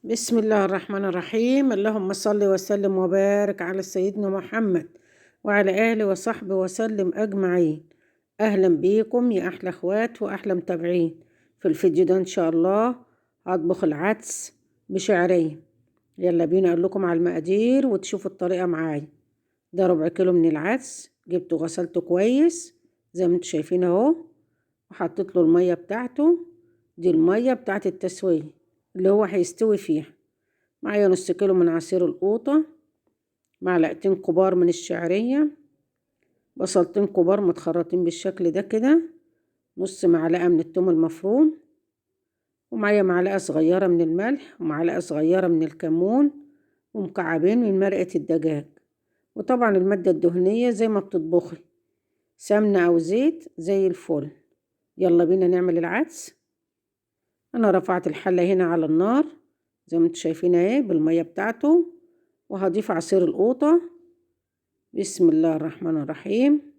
بسم الله الرحمن الرحيم. اللهم صل وسلم وبارك على سيدنا محمد وعلى آله وصحبه وسلم أجمعين. أهلا بيكم يا أحلى أخوات وأحلى متابعين. في الفيديو ده إن شاء الله هطبخ العدس بشعرية. يلا بينا أقول لكم على المقادير وتشوفوا الطريقة معايا. ده ربع كيلو من العدس، جبته غسلته كويس زي ما انتم شايفين اهو، وحطيت له المية بتاعته. دي المية بتاعت التسوية اللي هو هيستوي فيها. معايا نص كيلو من عصير القوطة، معلقتين كبار من الشعرية، بصلتين كبار متخرطين بالشكل ده كده، نص معلقة من الثوم المفروم، ومعايا معلقة صغيرة من الملح، ومعلقة صغيرة من الكمون، ومكعبين من مرقة الدجاج. وطبعا المادة الدهنية زي ما بتطبخي، سمنة أو زيت زي الفل. يلا بينا نعمل العدس. أنا رفعت الحلة هنا على النار زي ما انتم شايفين اهي بالمية بتاعته، وهضيف عصير القوطة. بسم الله الرحمن الرحيم.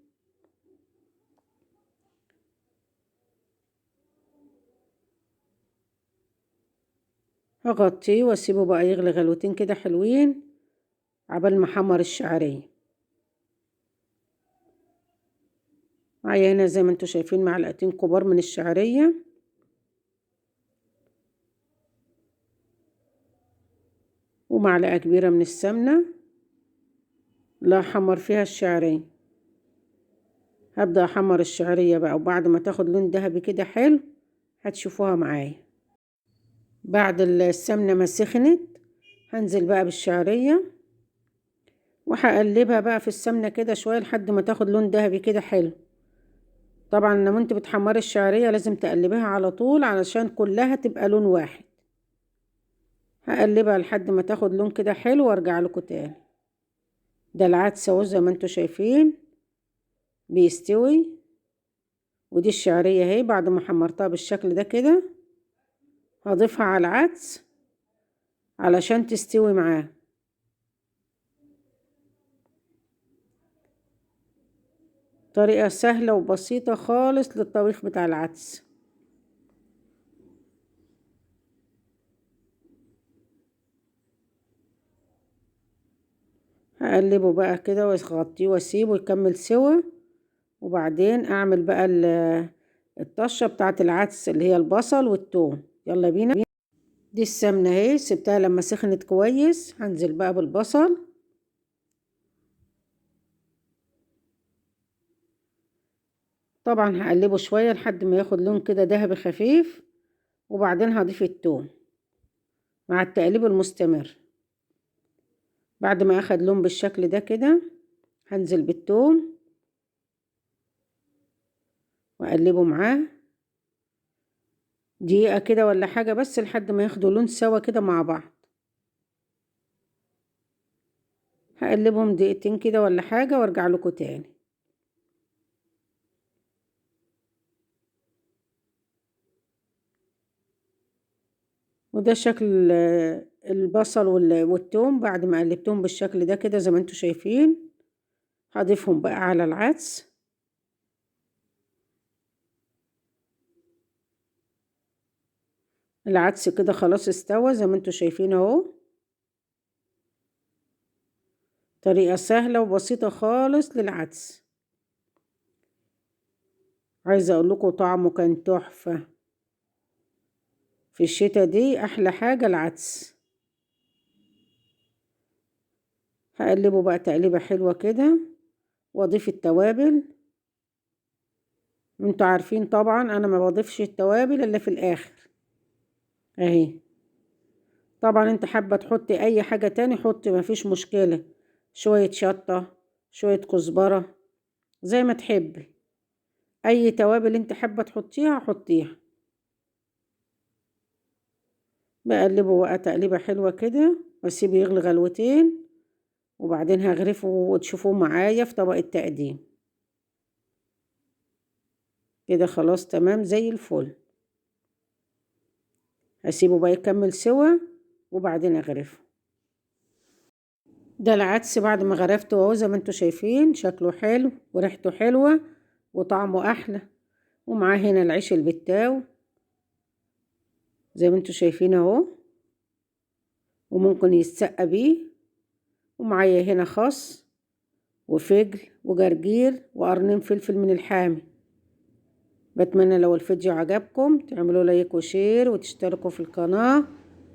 هغطيه واسيبه بقى يغلي غلوتين كده حلوين عبال ما احمر الشعرية. معايا هنا زي ما انتم شايفين معلقتين كبار من الشعرية، ومعلقة كبيرة من السمنة لا حمر فيها الشعرية. هبدأ احمر الشعرية بقى، وبعد ما تاخد لون ذهبي كده حلو هتشوفوها معايا. بعد السمنة ما سخنت هنزل بقى بالشعرية، وهقلبها بقى في السمنة كده شوية لحد ما تاخد لون ذهبي كده حلو. طبعا لما انت بتحمري الشعرية لازم تقلبيها على طول علشان كلها تبقى لون واحد. هقلبها لحد ما تاخد لون كده حلو وارجع لكم تاني. ده العدس اهو زي ما انتوا شايفين بيستوي، ودي الشعرية اهي بعد ما حمرتها بالشكل ده كده هضيفها على العدس علشان تستوي معاه. طريقة سهلة وبسيطة خالص للطبيخ بتاع العدس. هقلبه بقى كده واغطيه واسيبه يكمل سوا، وبعدين اعمل بقى الطشه بتاعه العدس اللي هي البصل والثوم. يلا بينا. دي السمنه اهي سبتها لما سخنت كويس، هنزل بقى بالبصل. طبعا هقلبه شويه لحد ما ياخد لون كده ذهبي خفيف، وبعدين هضيف الثوم مع التقليب المستمر. بعد ما اخد لون بالشكل ده كده هنزل بالثوم واقلبه معاه دقيقة كده ولا حاجة، بس لحد ما ياخدوا لون سوا كده مع بعض. هقلبهم دقيقتين كده ولا حاجة وارجع لكم تاني. وده شكل البصل والثوم بعد ما قلبتهم بالشكل ده كده زي ما انتم شايفين. هضيفهم بقى على العدس. العدس كده خلاص استوى زي ما انتم شايفين اهو. طريقة سهلة وبسيطة خالص للعدس. عايزة اقول لكم طعمه كان تحفة. في الشتاء دي احلى حاجة العدس. هقلبه بقى تقليبة حلوة كده واضيف التوابل. انتوا عارفين طبعا انا ما بضيفش التوابل الا في الاخر اهي. طبعا انت حابة تحطي اي حاجة تاني حطي، مفيش مشكلة، شوية شطة شوية كزبرة زي ما تحبي، اي توابل انت حابة تحطيها حطيها. بقلبه بقى تقليبة حلوة كده واسيبه يغلي غلوتين، وبعدين هغرفه وتشوفوه معايا في طبق التقديم. كده خلاص تمام زي الفل. هسيبه بقى يكمل سوا وبعدين اغرفه. ده العدس بعد ما غرفته اهو زي ما انتوا شايفين، شكله حلو وريحته حلوة وطعمه احلى. ومعاه هنا العيش البتاو زي ما انتوا شايفين اهو. وممكن يتسقى بيه. ومعايا هنا خس وفجل وجرجير وقرنين فلفل من الحامي. بتمنى لو الفيديو عجبكم تعملوا like و share وتشتركوا في القناة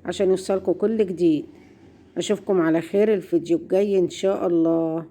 عشان يوصلكوا كل جديد. اشوفكم على خير الفيديو الجاي ان شاء الله.